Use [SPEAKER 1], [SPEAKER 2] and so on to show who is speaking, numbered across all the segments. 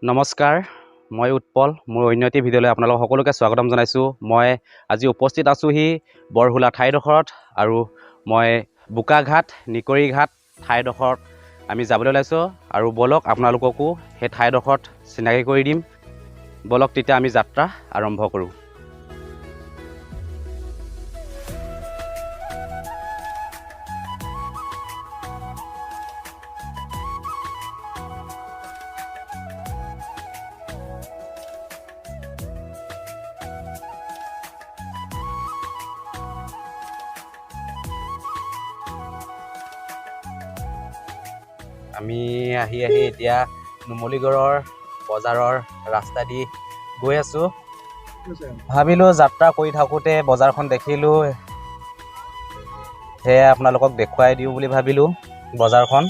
[SPEAKER 1] নমস্কাৰ, মই উৎপল। মোৰ অন্য এটি ভিডিঅ'লৈ আপোনালোক সকলোকে স্বাগতম জনাইছোঁ। মই আজি উপস্থিত আছোঁহি বৰহোলা ঠাইডোখৰত আৰু মই বোকাঘাট নিকৰিঘাট ঠাইডোখৰত আমি যাবলৈ ওলাইছোঁ আৰু ব'লক আপোনালোককো সেই ঠাইডোখৰত চিনাকি কৰি দিম। ব'লক তেতিয়া আমি যাত্ৰা আৰম্ভ কৰোঁ। আমি আহি আহি এতিয়া নুমলীগড়ৰ বজাৰৰ ৰাস্তা দি গৈ আছোঁ। ভাবিলোঁ যাত্ৰা কৰি থাকোঁতে বজাৰখন দেখিলোঁ, সেয়ে আপোনালোকক দেখুৱাই দিওঁ বুলি ভাবিলোঁ বজাৰখন।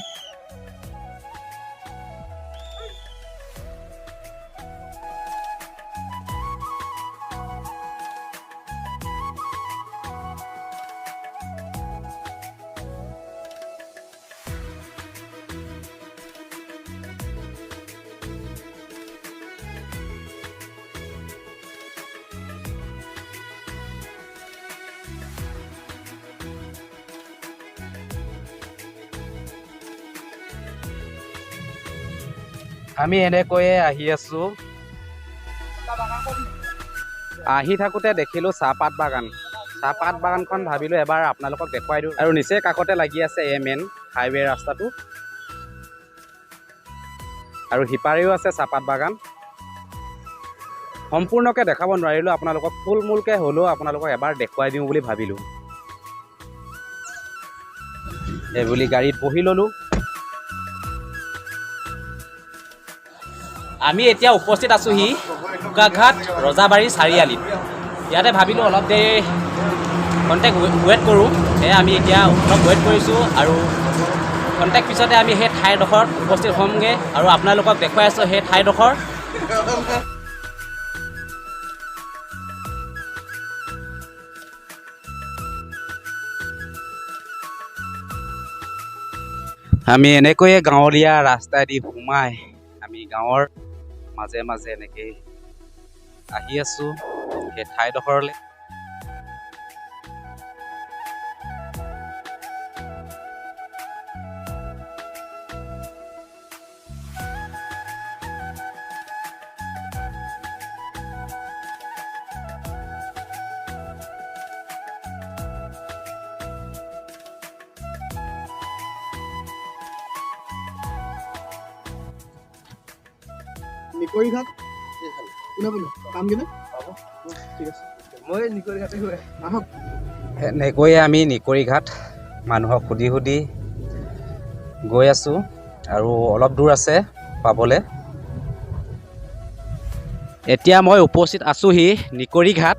[SPEAKER 1] আমি এনেকৈয়ে আহি আছোঁ। আহি থাকোঁতে দেখিলোঁ চাহপাত বাগান। চাহপাত বাগানখন ভাবিলোঁ এবাৰ আপোনালোকক দেখুৱাই দিওঁ। আৰু নিচেই কাষতে লাগি আছে এই মেইন হাইৱে ৰাস্তাটো আৰু সিপাৰেও আছে চাহপাত বাগান। সম্পূৰ্ণকৈ দেখাব নোৱাৰিলোঁ আপোনালোকক, ফুলমূলকৈ হ'লেও আপোনালোকক এবাৰ দেখুৱাই দিওঁ বুলি ভাবিলোঁ। এইবুলি গাড়ীত বহি ল'লোঁ। আমি এতিয়া উপস্থিত আছোঁহি বোকাঘাট ৰজাবাৰী চাৰিআলিত। ইয়াতে ভাবিলোঁ অলপ দেৰি কণ্টেক্ট ৱেইট কৰোঁ, সেয়ে আমি এতিয়া অলপ ৱেইট কৰিছোঁ আৰু কণ্টেক্ট পিছতে আমি সেই ঠাইডোখৰত উপস্থিত হ'মগৈ আৰু আপোনালোকক দেখুৱাই আছোঁ সেই ঠাইডোখৰ। আমি এনেকৈয়ে গাঁৱলীয়া ৰাস্তাইদি সোমাই আমি গাঁৱৰ মাজে মাজে এনেকৈ আহি আছোঁ সেই ঠাইডোখৰলৈ।
[SPEAKER 2] নিকৰিঘাট কোনে বোলে কাম কিনে ঠিক আছে, মই নিকৰিঘাটে গৈ আহক।
[SPEAKER 1] এনেকৈয়ে আমি নিকৰিঘাট মানুহক সুধি সুধি গৈ আছোঁ আৰু অলপ দূৰ আছে পাবলৈ। এতিয়া মই উপস্থিত আছোঁহি নিকৰিঘাট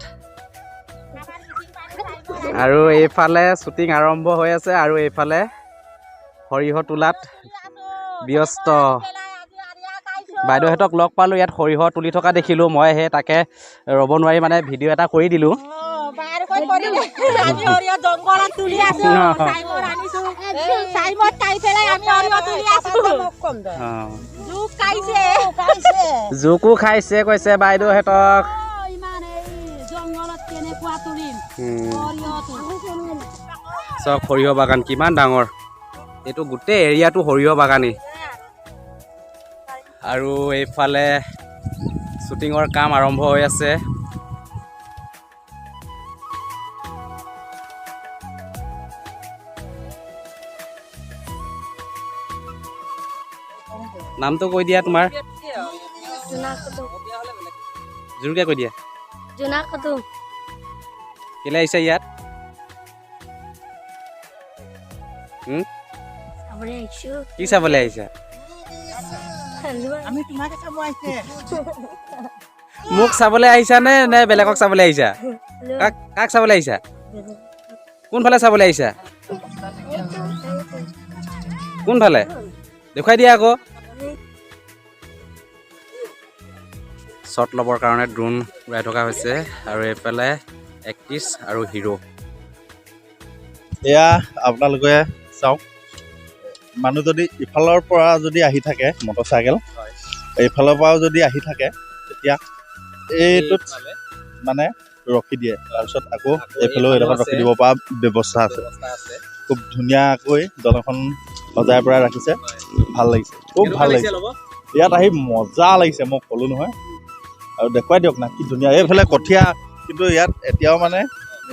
[SPEAKER 1] আৰু এইফালে শ্বুটিং আৰম্ভ হৈ আছে আৰু এইফালে সৰিয়হ তোলাত ব্যস্ত। বাইদেউহঁতক লগ পালোঁ, ইয়াত সৰিয়হ তুলি থকা দেখিলোঁ। মই সেই তাকে ৰ'ব নোৱাৰি মানে ভিডিঅ' এটা কৰি দিলোঁ। জোকো খাইছে কৈছে বাইদেউহঁতক। চব সৰিয়হ বাগান কিমান ডাঙৰ, এইটো গোটেই এৰিয়াটো সৰিয়হ বাগানেই। আৰু এইফালে শ্বুটিঙৰ কাম আৰম্ভ হৈ আছে। নামটো কৈ দিয়া তোমাৰ, জোৰকে কৈ দিয়া। কেলে আহিছা ইয়াত? কি চাবলৈ আহিছা? মোক চাবলৈ আহিছা নে নে বেলেগক চাবলৈ আহিছা? কাক কাক চাবলৈ আহিছা? কোনফালে চাবলৈ আহিছা? কোনফালে দেখুৱাই দিয়া আকৌ। শ্বট ল'বৰ কাৰণে ড্ৰোন উৰাই থকা হৈছে আৰু এইফালে এক্ট্ৰিছ আৰু হিৰ'।
[SPEAKER 3] এয়া আপোনালোকে চাওক, মানুহ যদি ইফালৰ পৰা যদি আহি থাকে মটৰচাইকেল, এইফালৰ পৰাও যদি আহি থাকে তেতিয়া এইটোত মানে ৰখি দিয়ে, তাৰপিছত আকৌ এইফালেও এইডোখৰত ৰখি দিব পৰা ব্যৱস্থা আছে। খুব ধুনীয়াকৈ দলংখন সজাই পৰাই ৰাখিছে, ভাল লাগিছে, খুব ভাল লাগিছে। ইয়াত আহি মজা লাগিছে, মই ক'লো নহয়। আৰু দেখুৱাই দিয়ক না কি ধুনীয়া এইফালে কঠীয়া, কিন্তু ইয়াত এতিয়াও মানে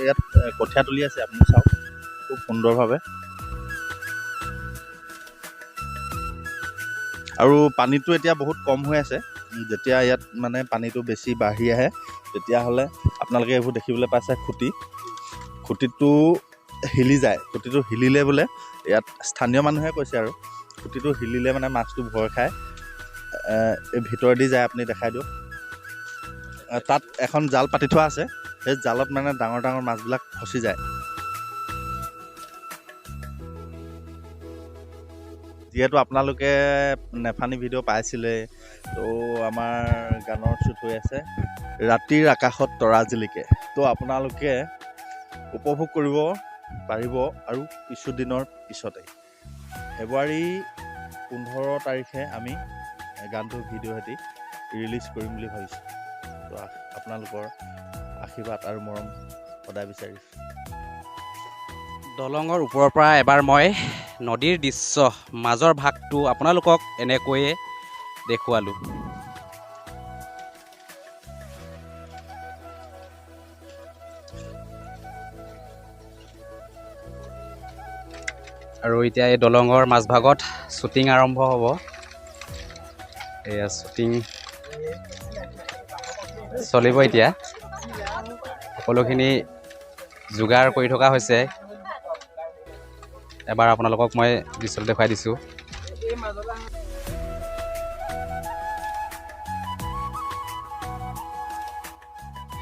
[SPEAKER 3] ইয়াত কঠীয়া তুলি আছে, আপুনি চাওক খুব সুন্দৰভাৱে। আৰু পানীটো এতিয়া বহুত কম হৈ আছে, যেতিয়া ইয়াত মানে পানীটো বেছি বাঢ়ি আহে তেতিয়াহ'লে আপোনালোকে এইবোৰ দেখিবলৈ পাইছে খুঁটি, খুঁটিটো হিলি যায়। খুঁটিটো হিলিলে বোলে ইয়াত স্থানীয় মানুহে কৈছে আৰু, খুঁটিটো হিলিলে মানে মাছটো ভয় খায়, এই ভিতৰেদি যায়। আপুনি দেখাই দিয়ক, তাত এখন জাল পাতি থোৱা আছে, সেই জালত মানে ডাঙৰ ডাঙৰ মাছবিলাক ফচি যায়। যিহেতু আপোনালোকে নেফানি ভিডিঅ' পাইছিলে, তো আমাৰ গানৰ শ্বুট হৈ আছে ৰাতিৰ আকাশত তৰা জিলিকে, তো আপোনালোকে উপভোগ কৰিব পাৰিব। আৰু কিছুদিনৰ পিছতে ফেব্ৰুৱাৰী 15 তাৰিখে আমি গানটোৰ ভিডিঅ' সেতি ৰিলিজ কৰিম বুলি ভাবিছোঁ। তো আপোনালোকৰ আশীৰ্বাদ আৰু মৰম সদায় বিচাৰিছোঁ।
[SPEAKER 1] দলঙৰ ওপৰৰ পৰা এবাৰ মই নদীৰ দৃশ্য মাজৰ ভাগটো আপোনালোকক এনেকৈয়ে দেখুৱালোঁ। আৰু এতিয়া এই দলঙৰ মাজভাগত শ্বুটিং আৰম্ভ হ'ব। এয়া শ্বুটিং চলিব এতিয়া, সকলোখিনি যোগাৰ কৰি থকা হৈছে। এবাৰ আপোনালোকক মই দৃশ্যটো দেখুৱাই দিছোঁ।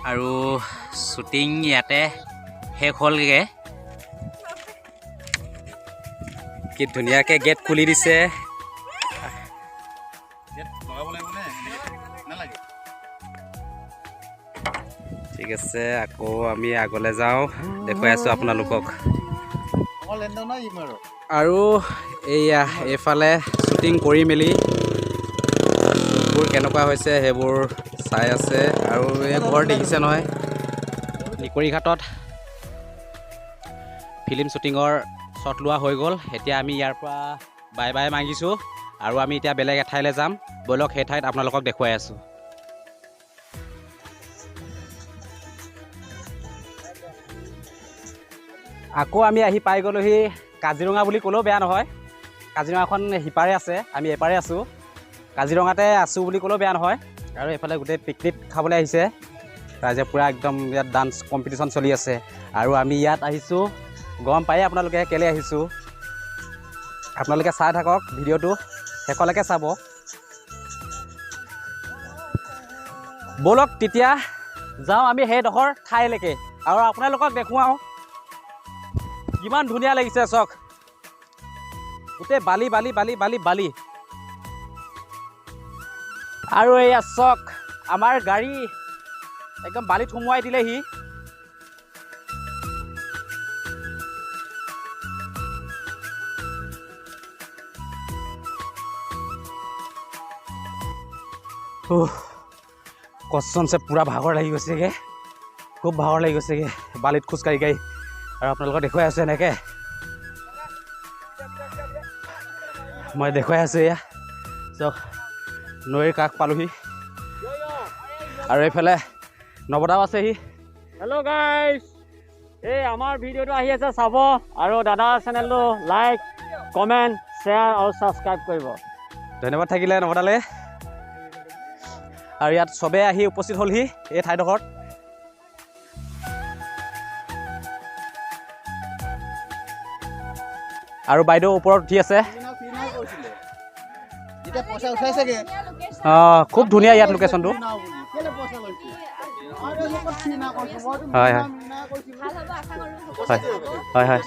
[SPEAKER 1] আৰু শ্বুটিং ইয়াতে শেষ হ'লগৈ। কি ধুনীয়াকৈ গেট খুলি দিছে। ঠিক আছে, আকৌ আমি আগলৈ যাওঁ, দেখুৱাই আছোঁ আপোনালোকক। আৰু এইয়া এইফালে শ্বুটিং কৰি মেলি শ্বুটবোৰ কেনেকুৱা হৈছে সেইবোৰ চাই আছে। আৰু এই ঘৰ দেখিছে নহয়, নিকৰিঘাটত ফিল্ম শ্বুটিঙৰ শ্বট লোৱা হৈ গ'ল। এতিয়া আমি ইয়াৰ পৰা বাই বাই মাগিছোঁ আৰু আমি এতিয়া বেলেগ এঠাইলৈ যাম। ব'লক সেই ঠাইত আপোনালোকক দেখুৱাই আছোঁ। আকৌ আমি আহি পাই গ'লোহি কাজিৰঙা বুলি ক'লেও বেয়া নহয়। কাজিৰঙাখন সিপাৰে আছে, আমি এপাৰে আছোঁ। কাজিৰঙাতে আছোঁ বুলি ক'লেও বেয়া নহয়। আৰু এইফালে গোটেই পিকনিক খাবলৈ আহিছে ৰাইজে, পূৰা একদম ইয়াত ডান্স কম্পিটিশ্যন চলি আছে। আৰু আমি ইয়াত আহিছোঁ, গম পায়ে আপোনালোকে কেলৈ আহিছোঁ। আপোনালোকে চাই থাকক ভিডিঅ'টো, শেষলৈকে চাব। ব'লক তেতিয়া যাওঁ আমি সেইডোখৰ ঠাইলৈকে আৰু আপোনালোকক দেখুৱাওঁ কিমান ধুনীয়া লাগিছে। চাওক, গোটেই বালি বালি বালি বালি বালি। আৰু এয়া চাওক, আমাৰ গাড়ী একদম বালিত সোমোৱাই দিলেহি। কচমছে পূৰা ভাগৰ লাগি গৈছেগৈ, খুব ভাগৰ লাগি গৈছেগৈ বালিত খোজকাঢ়ি কাঢ়ি। আৰু আপোনালোকক দেখুৱাই আছোঁ এনেকৈ, মই দেখুৱাই আছোঁ। এয়া চাওক, নৈৰ কাষ পালোহি। আৰু এইফালে নৱদাও আছেহি।
[SPEAKER 4] হেল্ল' গাইজ, এই আমাৰ ভিডিঅ'টো আহি আছে, চাব। আৰু দাদাৰ চেনেলটো লাইক, কমেণ্ট, শ্বেয়াৰ আৰু ছাবস্ক্ৰাইব কৰিব।
[SPEAKER 1] ধন্যবাদ থাকিলে নৱদালে। আৰু ইয়াত চবেই আহি উপস্থিত হ'লহি এই ঠাইডোখৰত। আৰু বাইদেউ ওপৰত উঠি আছে। অঁ, খুব ধুনীয়া ইয়াত লোকেশ্যনটো। হয় হয় হয় হয় হয়।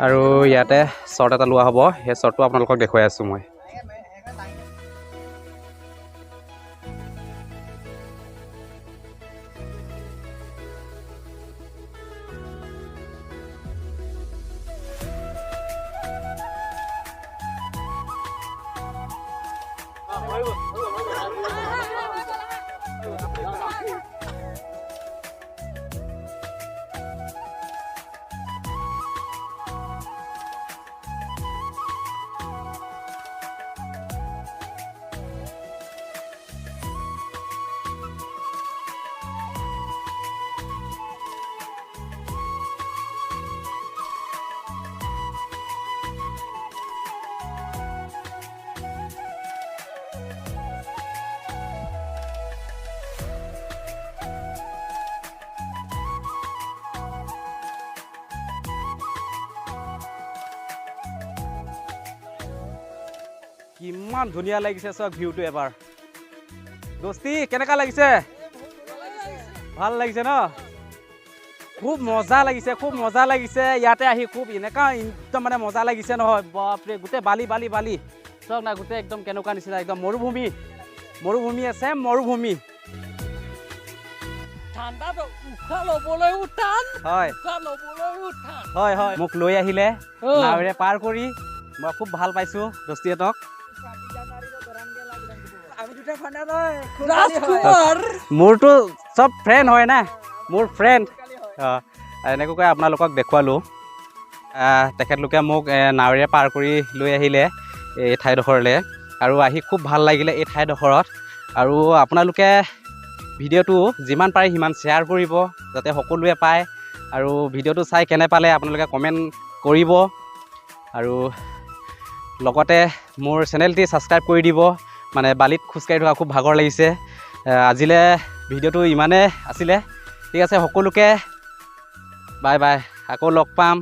[SPEAKER 1] আৰু ইয়াতে শ্বৰ্ট এটা লোৱা হ'ব, সেই শ্বৰ্টটো আপোনালোকক দেখুৱাই আছোঁ মই। কিমান ধুনীয়া লাগিছে চাওক ভিউটো এবাৰ। দোস্তি কেনেকুৱা লাগিছে? ভাল লাগিছে ন? খুব মজা লাগিছে, খুব মজা লাগিছে ইয়াতে আহি। খুব এনেকুৱা একদম মানে মজা লাগিছে নহয়, বাপৰে। গোটেই বালি বালি বালি চাওক না, গোটেই একদম কেনেকুৱা নিচিনা, একদম মৰুভূমি, মৰুভূমি আছে, মৰুভূমি। হয় হয়, মোক লৈ আহিলে নাৱেৰে পাৰ কৰি, মই খুব ভাল পাইছোঁ দোস্তিহঁতক। মোৰতো চব ফ্ৰেণ্ড হয় না, মোৰ ফ্ৰেণ্ড। এনেকুৱাকৈ আপোনালোকক দেখুৱালোঁ। তেখেতলোকে মোক নাৱেৰে পাৰ কৰি লৈ আহিলে এই ঠাইডোখৰলৈ, আৰু আহি খুব ভাল লাগিলে এই ঠাইডোখৰত। আৰু আপোনালোকে ভিডিঅ'টো যিমান পাৰে সিমান শ্বেয়াৰ কৰিব, যাতে সকলোৱে পায়। আৰু ভিডিঅ'টো চাই কেনে পালে আপোনালোকে কমেণ্ট কৰিব, আৰু লগতে মোৰ চেনেলটি ছাবস্ক্ৰাইব কৰি দিব। মানে বালিত খোজকাঢ়ি থকা খুব ভাগৰ লাগিছে। আজিলৈ ভিডিঅ'টো ইমানেই আছিলে। ঠিক আছে, সকলোকে বাই বাই, আকৌ লগ পাম।